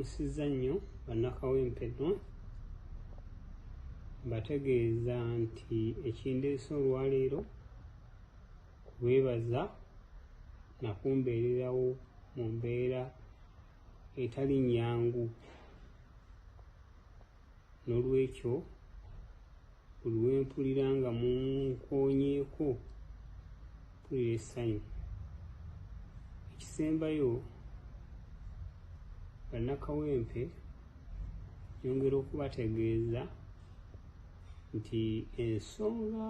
Mbalamusizza nnyo Bannakawempe North, mbategeeza nti ekindeese olwaleero kubeebaza na kumbeererawo mu mbeera etali nnyangu. Noolwekyo buli lwe mpulira nga munkoonyeeko mpulira essanyu. Ekisembayo, Bannakawempe, nyongera okubategeeza nti ensonga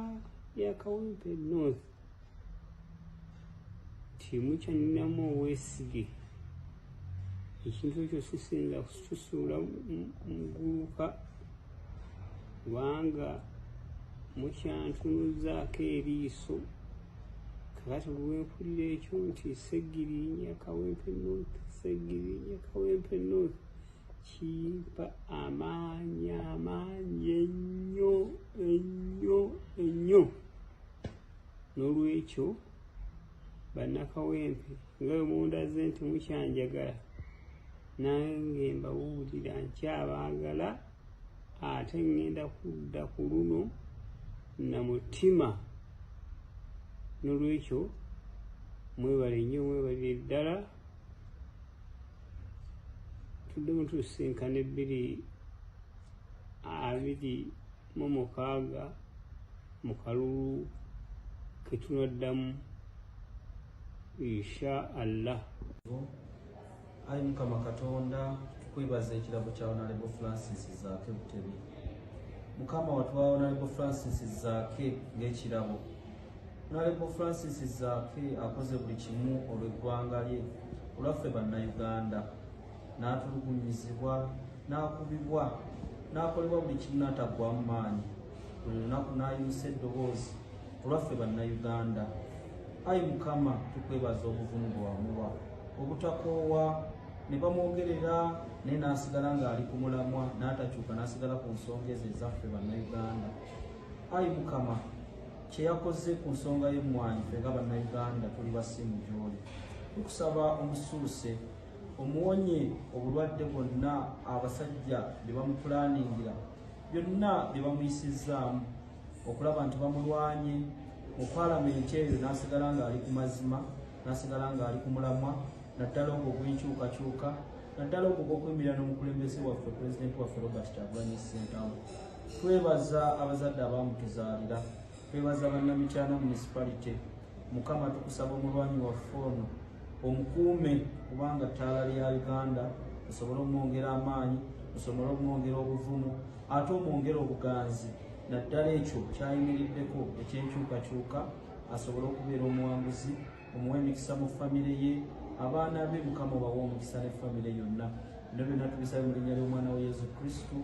ya Kawempe North nti mukyaninamu obwesige, ekintu ekyo sisinza kukisuula muguluka kubanga mukyantunuzaako eriiso. Kakati lwempulira ekyo nti Ssegirinya Kawempe North, Ssegirinya Kawempe North, kimpa amaanyi amangi ennyo ennyo ennyo. N'olwekyo Bannakawempe, nga bwe mundaze nti mukyanjagala, nange mbabuulira nkyabaagala, ate ŋŋenda kudda ku luno na mutima. N'olwekyo mwebale nnyo, mwebalire ddala. Tuddemu tusisinkana 2026 mu kalulu ke tunaddamu, insha Allah. Ayi Mukama Katonda, tukwebaza ekirabo kya Honorable Francis Zaake Butebi. Mukama, watuwa Honorable Francis Zaake ng'ekirabo. Honorable Francis Zaake akoze buli kimu olw'eggwanga lye, olwaffe Bannayuganda, n'atulugunyizibwa, n'akubibwa, n'akolebwa buli kimu, n'ataggwamu maanyi, buli lunaku n'ayimusa eddoboozi olwaffe Bannayuganda. Ayi Mukama, tukwebaza obuvumu bwe wamuwa obutakoowa, ne bamwogerera naye n'asigala ng'ali ku mulamwa, n'atakyuka, n'asigala ku nsonga ezo ezaffe Bannayuganda. Ayi Mukama, kye yakoze ku nsonga y'emmwanyi, ffe nga Bannayuganda tuli basiimu gy'oli. Tukusaba omusuuse, omuwonye obulwadde bwonna abasajja bye bamupulaningira, byonna bye bamuyisizzaamu okulaba nti bamulwanye mu Palamenti eyo, n'asigala ng'ali ku mazima, n'asigala ng'ali ku mulamwa, naddala ogwo ogw'enkyukakyuka, naddala ogwo ogw'okuyimirira n'omukulembeze waffe, Pulezidenti waffe Robert Kyagulanyi Ssentamu. Twebaza abazadde abamutuzaalira, twebaza Bannamityana Municipality. Mukama, tukusaba omulwanyi waffe ono omukuume, kubanga ttaala lya Uganda. Osobole omwongera amaanyi, osobole omwongera obuvumu, ate omwongere obuganzi, naddala ekyo kyayimiriddeko ekyenkyukakyuka, asobole okubeera omuwanguzi. Omuwa emikisa mu famire ye, abaana be Mukama obawa omukisa ne famire yonna. Bino byonna tubisabe mu linnya ly'omwana wa Yesu Kristu,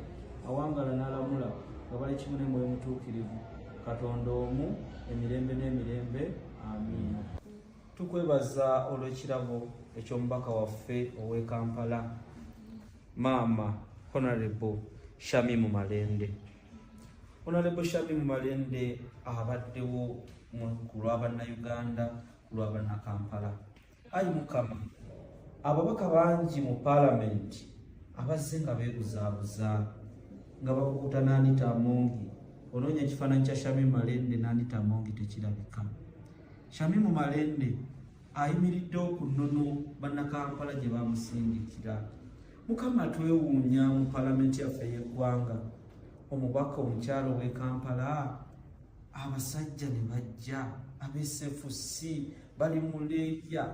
awangala n'alamula nga bali kimu ne Mwoyo Mutuukirivu, Katonda omu, emirembe n'emirembe. Amiina. Tukwebaza olw'ekirabo eky'omubaka waffe ow'e Kampala, maama Honorable Shamimu Malende. Honorable Shamimu Malende abaddewo ku lw'Abannayuganda, ku lw'Abannakampala. Ayi Mukama, ababaka bangi mu Paalamenti abazze nga beebuzaabuza, nga bakukuta n'Anita Amongi. Onoonya ekifaananyi kya Shamimu Malende n'Anita Amongi, tekirabika. Shamimu Malende ayimiriddewo ku nnono Bannakampala gye bamusindikira. Mukama, twewuunya mu Paalamenti yaffe ey'eggwanga, omubaka omukyalo ow'e Kampala, abasajja ne bajja ab'e SFC bali muleeya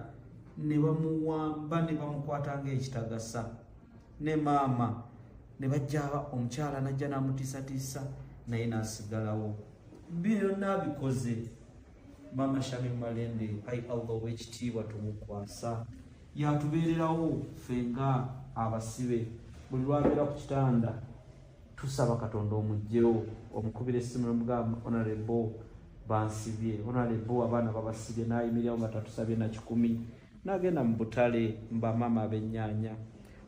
ne bamuwamba ne bamukwata ng'ekitagasa, ne maama ne bajja, omukyala najja n'amutiisatiisa, naye n'asigalawo. Byonna abikoze maama Shamim Malende. Ai Allah ow'ekitiibwa, tumukwasa, yatubeererawo ffe nga abasibe. Buli lwabeera ku kitanda tusaba Katonda omugjewo, omukubira essimu nomugamba, "Honorable, bansibye. Honorable, abaana babasibye." N'ayimirirawo nga tatusabye na 100, n'agenda mu butale mbamaama ab'ennyaanya.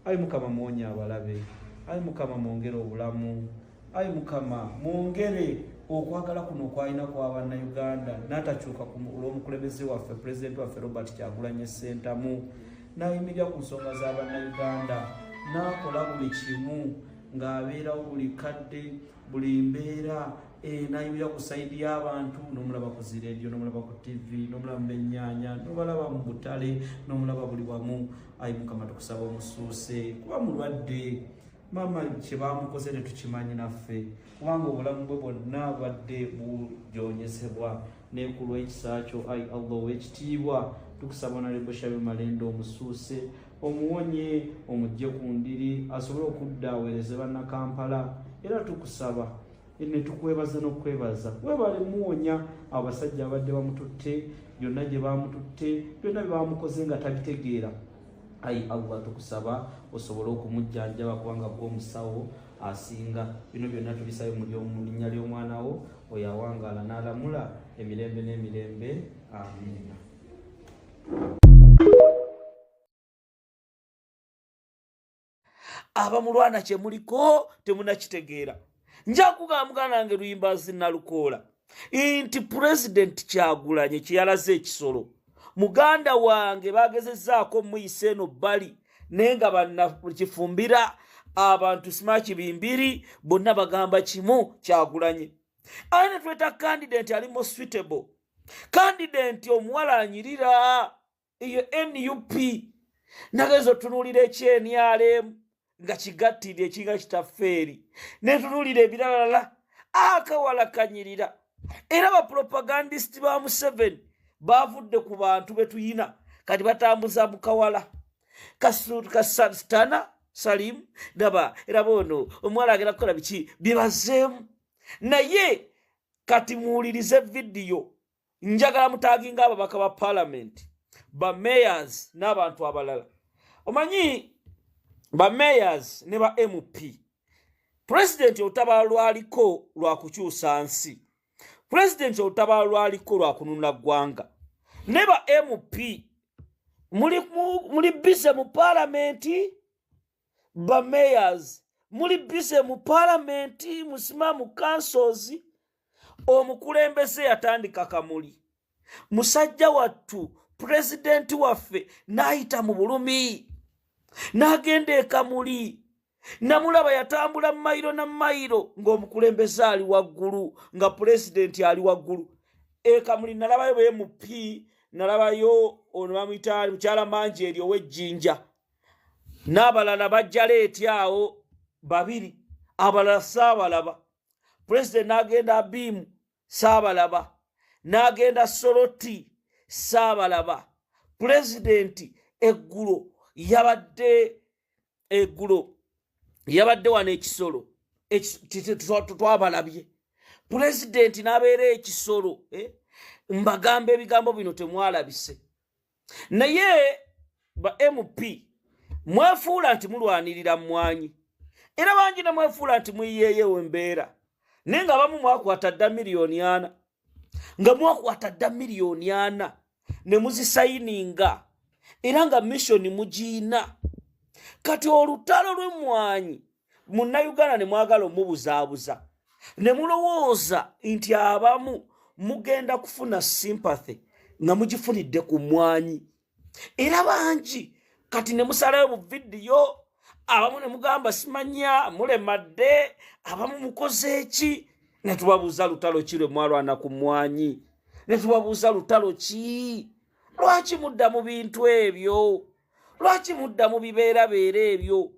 Ayi Mukama, muwonye abalabe. Ayi Mukama, mwongere obulamu. Ayi Mukama, mwongere okwagala kuno okwalina kwa Bannayuganda, n'atakyuka olw'omukulembeze waffe, Pulezidenti waffe Robert Kyagulanyi Ssentamu, n'ayimirira ku nsonga za Bannayuganda. N'akola buli kimu ng'abeerawo buli kadde, buli mbeera, n'ayimirira ku sayidi y'abantu, n'omulaba ku zireediyo, n'omulaba ku ttivi, n'omulaba mu b'ennyaanya, n'obalaba mu butale, n'omulaba buli wamu. Ayi Mukama, tukusaba omusuuse, kuba mulwadde. Maama kye baamukoze tetukimanyi naffe, kubanga obulamu bwe bwonna bubadde bujoonyezebwa. Naye ku lw'ekisa kyo, ayi Allah ow'ekitiibwa, tukusaba Honorable Shamim Malende omusuuse, omuwonye, omugye ku ndiri, asobole okudda aweereze Bannakampala. Era tukusaba ne tukwebaza n'okwebaza, webale muwonya abasajja abadde bamututte, byonna gye bamututte, byonna bye bamukoze nga tabitegeera. Ayi Allah, tukusaba osobole okumujjanjaba, kubanga gwe omusawo asinga. Bino byonna tubisabe mu linnya ly'omwana wo oyo awangaala n'alamula emirembe n'emirembe. Amiina. Abamulwana kye muliko temunakitegeera. Nja kugamba muganda wange Luyimbazi Nalukoola nti Pulezidenti Kyagulanye kye yalaze ekisolo, muganda wange bagezezzaako muyisa eno bbali, naye nga bannakifumbira abantu simaki bimbiri bonna bagamba kimu Kyagulanye. Ate ne tweta candidate ali more suitable, candidate omuwala anyirira eyo NUP. Nagenza otunuulira ekyenrm nga kigattire ekinga kitafeeri, netunuulira ebiralala, akawala kanyirira. Era bapropagandist ba Museveni bavudde ku bantu betuyina, kati batambuza mukawala kasitana Salim daba era bono omuwala agenda kukola biki byebazeemu. Naye kati muwulirize vidiyo, njagala mutaginga ababaka ba palamenti, ba mayors n'abantu abalala. Omanyi ba mayors ne ba MP, pulezidenti olutabaalo lwaliko lwa kukyusa nsi, pulezidenti olutabaalo lwaliko lwa kununula ggwanga. Ne ba MP muli bize mu palamenti, ba mayors muli bize mu palamenti, musima mu councils. Omukulembeze yatandika Kamuli, musajja wattu pulezidenti waffe n'ayita mu bulumi n'agenda e Kamuli. Namulaba yatambula mayiro na mayiro ng'omukulembeze ali waggulu, nga pulezidenti ali waggulu. E Kamuli nalabayo ba MP, nalabayo ono bamuyita mukyala mangi eri ow'ejjinja n'abalala bajja leeti awo babiri, abalala saabalaba. Pulezidenti n'agenda Abiimu, saabalaba. N'agenda Soroti, saabalaba. Pulezidenti eggulo yabadde, eggulo yabadde wano ekisolo, twabalabye. Pulezidenti n'abeera ekisolo, Mbagamba ebigambo bino temwalabise. Naye ba MP mwefuula nti mulwanirira mmwanyi, era bangi ne mwefuula nti muyiyeeyo embeera, naye nga abamu mwakwata dda 4 miliyoni, nga mwakwata dda 4 miliyoni ne muzisayininga, era nga mission mugiina. Kati olutalo lw'emmwanyi Munnayuganda ne mwagala omubuzaabuza, ne mulowooza nti abamu mugenda kufuna sympathy nga mugifunidde ku mmwanyi. Era bangi kati ne musalayo bu vidiyo, abamu ne mugamba simanya mulemadde, abamu mukoze eki. Ne tubabuuza lutalo ki lwe mwalwana ku mmwanyi? Ne tubabuuza lutalo ki? Lwaki mudda mu bintu ebyo? Lwaki mudda mu bibeerabeera ebyo?